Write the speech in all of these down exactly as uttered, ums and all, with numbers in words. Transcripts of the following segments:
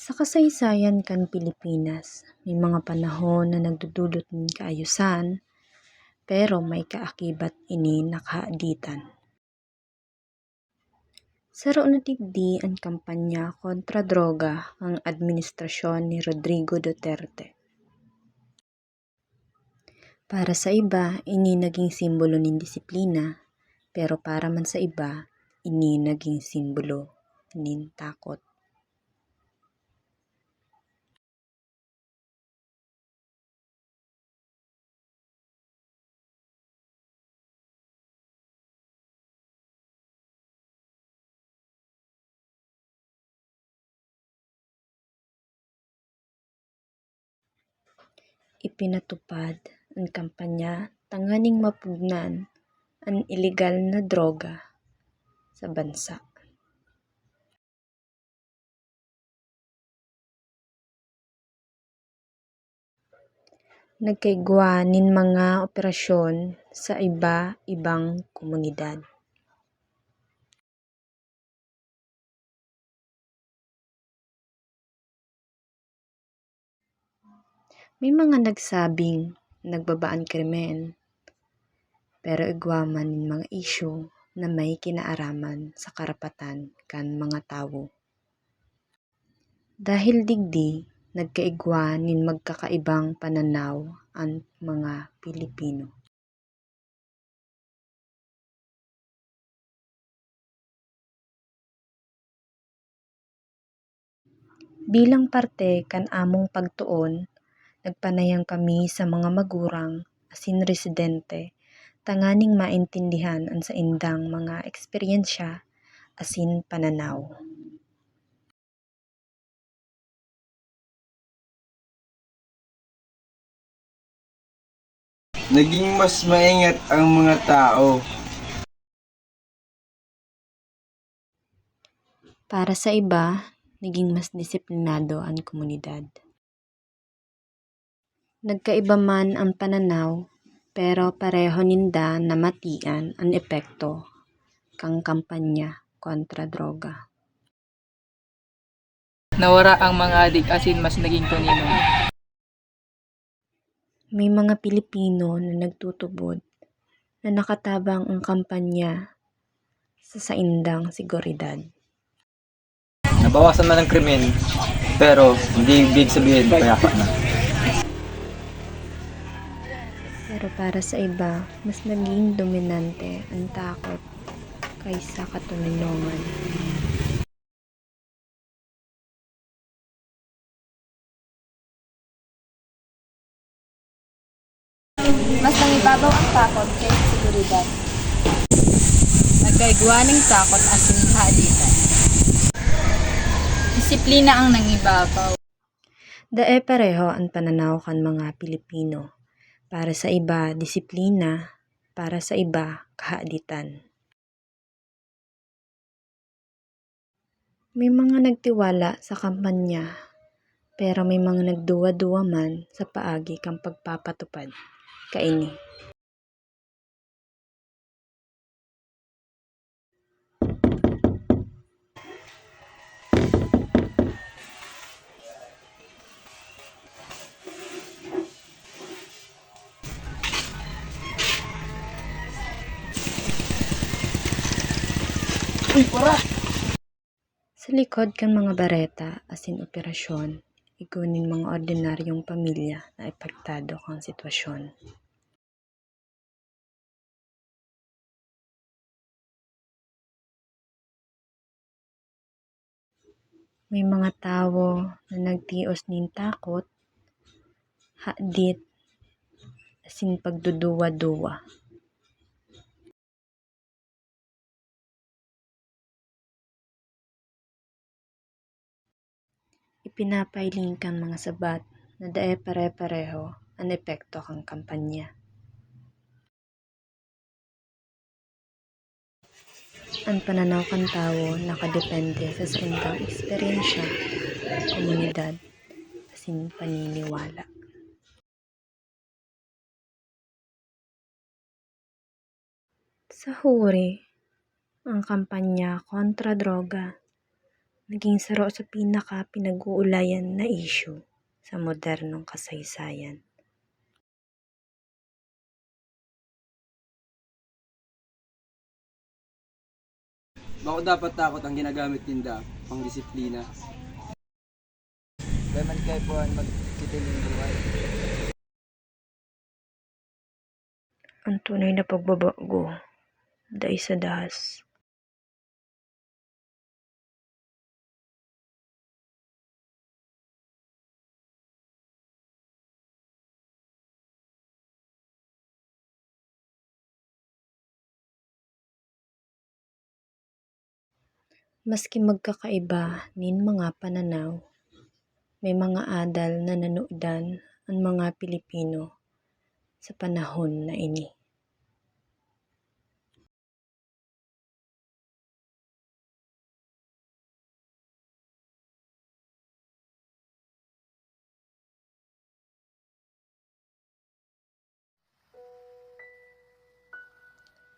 Sa kasaysayan kan Pilipinas, may mga panahon na nagdudulot nin kaayosan, pero may kaakibat ini na kahaditan. Saro na digdi an kampanya kontra droga kan administrasyon ni Rodrigo Duterte. Para sa iba, ini naging simbolo nin disiplina, pero para man sa iba, ini naging simbolo nin takot. Ipinatupad an kampanya tanganing mapugnan an ilegal na droga sa bansa. Nagkaigwa nin mga operasyon sa iba-ibang komunidad. May mga nagsabing nagbaba an krimen, pero igwa man nin mga isyu na may kinaaraman sa karapatan kan mga tawo. Dahil digdi, nagkaigwa nin magkakaibang pananaw an mga Pilipino. Bilang parte kan among pagtuon, nagpanayam kami sa mga magurang asin residente tanganing maintindihan an saindang mga eksperyensya asin pananaw. Naging mas maingat ang mga tao. Para sa iba, naging mas disiplinado an komunidad. Nagkaiba man an pananaw, pero pareho ninda namatian an epekto kan kampanya kontra droga. Nawara ang mga adik asin mas naging toninon. May mga Pilipino na nagtutubod na nakatabang ang kampanya sa saindang seguridad. Nabawasan man ang krimen, pero hindi ibig sabihin payapa na. Pero para sa iba, mas naging dominante ang takot kaysa katoninongan. Mas nangibabaw ang takot kaysa seguridad. Nagkaigwa ning takot asin kahaditan. Disiplina ang nangibabaw. Dai pareho an pananaw kan mga Pilipino. Para sa iba, disiplina. Para sa iba, kahaditan. May mga nagtiwala sa kampanya, pero may mga nagduwa-duwa man sa paagi kan pagpapatupad kaini. Uy, para! Sa likod kan mga bareta asin operasyon, igwa nin mga ordinaryong pamilya na apektado kan sitwasyon. May mga tawo na nagtios nin takot, hadit, asin pagduduwa-duwa. Ipinapahiling kan mga sabat na dai pare-pareho an epekto kan kampanya. An pananaw kan tawo nakadepende sa saindang eksperyensya, komunidad, asin paniniwala. Sa huri, ang kampanya kontra droga naging saro sa pinaka-pinag-uulayan na isyu sa modernong kasaysayan. Bako dapat takot ang ginagamit ninda pang disiplina. Dai man kaipuhan magkiting nin buhay. Ang tunay na pagbabago, dai sa dahas. Maski magkakaiba nin mga pananaw, may mga adal na nanodan an mga Pilipino sa panahon na ini.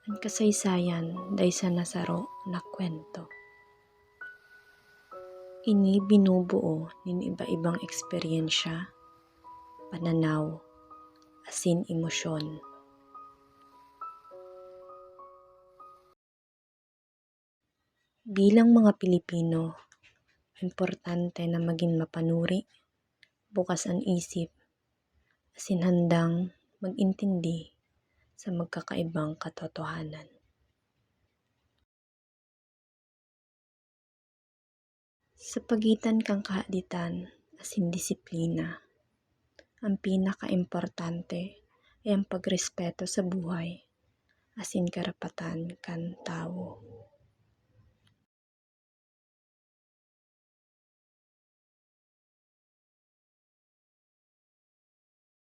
An kasaysayan dai sana saro na kwento. Ini binubuo nin iba-ibang eksperyensya, pananaw, asin emosyon. Bilang mga Pilipino, importante na magin mapanuri, bukas an isip, asin handang mag-intindi sa magkakaibang katotohanan. Sa pagitan kan kahaditan asin disiplina, an pinakaimportante ay an pagrespeto sa buhay asin karapatan kan tawo.